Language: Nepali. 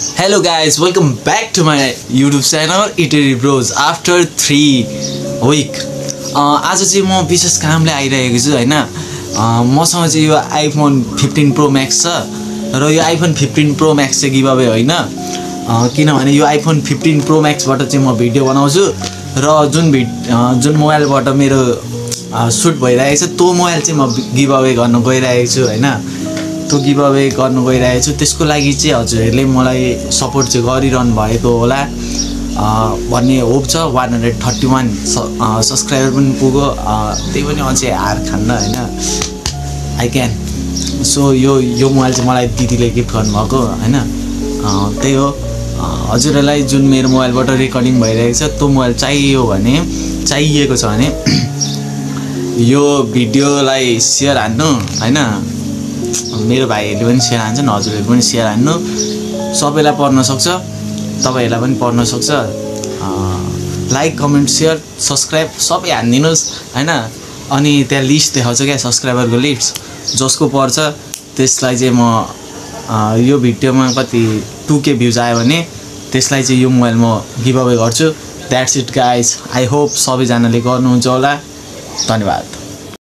Hello guys, welcome back to my YouTube channel Eatery Bros after 3 week. आज चाहिँ म विशेष कामले आइरहेको छु हैन। मसँग चाहिँ यो iPhone 15 Pro Max छ र यो iPhone 15 Pro Max चाहिँ गिभअवे हैन। किनभने यो iPhone 15 Pro Max बाट चाहिँ म भिडियो बनाउँछु र जुन मोबाइलबाट मेरो सुट भइरहेको छ त्यो मोबाइल चाहिँ म गिभअवे गर्न गइरहेको छु हैन। त्यो गिभअवे गर्न गइरहेको छु त्यसको लागि चाहिँ हजुरहरुले मलाई सपोर्ट चाहिँ गरिरहनु भएको होला भन्ने होप छ। 131 सब्स्क्राइबर पनि पुग्यो, त्यही पनि अझै हार खान्न हैन। आई क्यान सो यो मोबाइल चाहिँ मलाई दिदीले गिफ्ट गर्नुभएको हैन। त्यही हो हजुरहरुलाई जुन मेरो मोबाइलबाट रेकर्डिङ भइरहेको छ त्यो मोबाइल चाहिएको छ भने यो भिडियोलाई शेयर हान्नु हैन। मेरो भाइहरुले पनि शेयर हान्छन्, हजुरहरुले पनि शेयर हान्नु। सबैलाई पढ्न सक्छ, तपाईहरुलाई पनि पढ्न सक्छ। लाइक कमेन्ट शेयर सब्स्क्राइब सबै हान्दिनुस् हैन। अनि त्यहाँ लिस्ट देखाउँछ क्या सब्स्क्राइबरको लिस्ट, जसको पर्छ त्यसलाई चाहिँ म यो भिडियोमा कति 2K भ्युज आयो भने त्यसलाई चाहिँ यो मोबाइल म गिभअवे गर्छु। That's it guys. I hope सबैजनाले गर्नुहुन्छ होला। धन्यवाद।